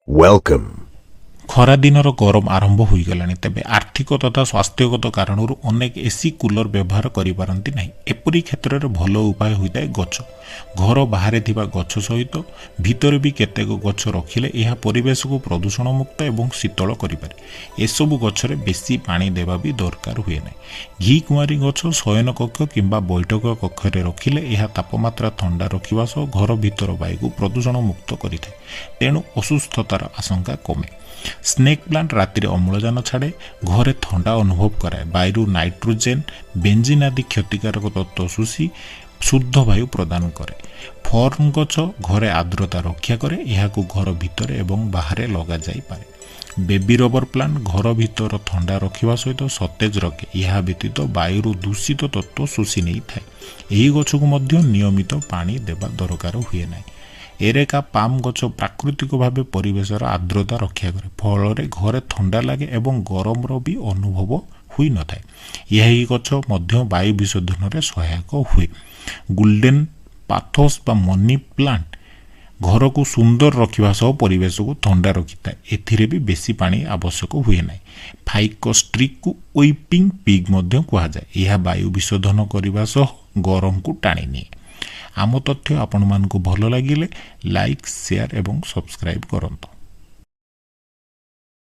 Welcome. ଖରାଦିନର ଗରମ ଆରମ୍ଭ ହୋଇଗଲାଣି। ତେବେ ଆର୍ଥିକ ତଥା ସ୍ୱାସ୍ଥ୍ୟଗତ କାରଣରୁ ଅନେକ ଏସି, କୁଲର ବ୍ୟବହାର କରିପାରନ୍ତି ନାହିଁ। ଏପରି କ୍ଷେତ୍ରରେ ଭଲ ଉପାୟ ହୋଇଥାଏ ଗଛ। ଘର ବାହାରେ ଥିବା ଗଛ ସହିତ ଭିତରେ ବି କେତେକ ଗଛ ରଖିଲେ ଏହା ପରିବେଶକୁ ପ୍ରଦୂଷଣମୁକ୍ତ ଏବଂ ଶୀତଳ କରିପାରେ। ଏସବୁ ଗଛରେ ବେଶୀ ପାଣି ଦେବା ବି ଦରକାର ହୁଏ ନାହିଁ। ଘି କୁଆଁରୀ ଗଛ ଶୟନ କକ୍ଷ କିମ୍ବା ବୈଠକ କକ୍ଷରେ ରଖିଲେ ଏହା ତାପମାତ୍ରା ଥଣ୍ଡା ରଖିବା ସହ ଘର ଭିତର ବାୟୁକୁ ପ୍ରଦୂଷଣମୁକ୍ତ କରିଥାଏ। ତେଣୁ ଅସୁସ୍ଥତାର ଆଶଙ୍କା କମେ। ସ୍ନେକ୍ ପ୍ଲାଣ୍ଟ ରାତିରେ ଅମ୍ଳଜାନ ଛାଡ଼େ, ଘରେ ଥଣ୍ଡା ଅନୁଭବ କରାଏ। ବାୟୁରୁ ନାଇଟ୍ରୋଜେନ୍, ବେଞ୍ଜିନ୍ ଆଦି କ୍ଷତିକାରକ ତତ୍ତ୍ୱ ଶୋଷି ଶୁଦ୍ଧ ବାୟୁ ପ୍ରଦାନ କରେ। ଫର୍ନ ଗଛ ଘରେ ଆର୍ଦ୍ରତା ରକ୍ଷା କରେ। ଏହାକୁ ଘର ଭିତରେ ଏବଂ ବାହାରେ ଲଗାଯାଇପାରେ। ବେବି ରବର ପ୍ଲାଣ୍ଟ ଘର ଭିତର ଥଣ୍ଡା ରଖିବା ସହିତ ସତେଜ ରଖେ। ଏହା ବ୍ୟତୀତ ବାୟୁରୁ ଦୂଷିତ ତତ୍ତ୍ୱ ଶୋଷି ନେଇଥାଏ। ଏହି ଗଛକୁ ମଧ୍ୟ ନିୟମିତ ପାଣି ଦେବା ଦରକାର ହୁଏ ନାହିଁ। ଏରେକା ପାମ୍ ଗଛ ପ୍ରାକୃତିକ ଭାବେ ପରିବେଶର ଆର୍ଦ୍ରତା ରକ୍ଷା କରେ। ଫଳରେ ଘରେ ଥଣ୍ଡା ଲାଗେ ଏବଂ ଗରମର ବି ଅନୁଭବ ହୋଇନଥାଏ। ଏହି ଗଛ ମଧ୍ୟ ବାୟୁ ବିଶୋଧନରେ ସହାୟକ ହୁଏ। ଗୋଲ୍ଡେନ୍ ପାଥୋସ୍ ବା ମନି ପ୍ଲାଣ୍ଟ ଘରକୁ ସୁନ୍ଦର ରଖିବା ସହ ପରିବେଶକୁ ଥଣ୍ଡା ରଖିଥାଏ। ଏଥିରେ ବି ବେଶୀ ପାଣି ଆବଶ୍ୟକ ହୁଏ ନାହିଁ। ଫାଇକସ୍ ଟ୍ରିକୁ ୱିପିଂ ପିଗ୍ ମଧ୍ୟ କୁହାଯାଏ। ଏହା ବାୟୁ ବିଶୋଧନ କରିବା ସହ ଗରମକୁ ଟାଣି ନିଏ। ଆମ ତଥ୍ୟ ଆପଣମାନଙ୍କୁ ଭଲ ଲାଗିଲେ ଲାଇକ୍, ସେୟାର ଏବଂ ସବସ୍କ୍ରାଇବ୍ କରନ୍ତୁ।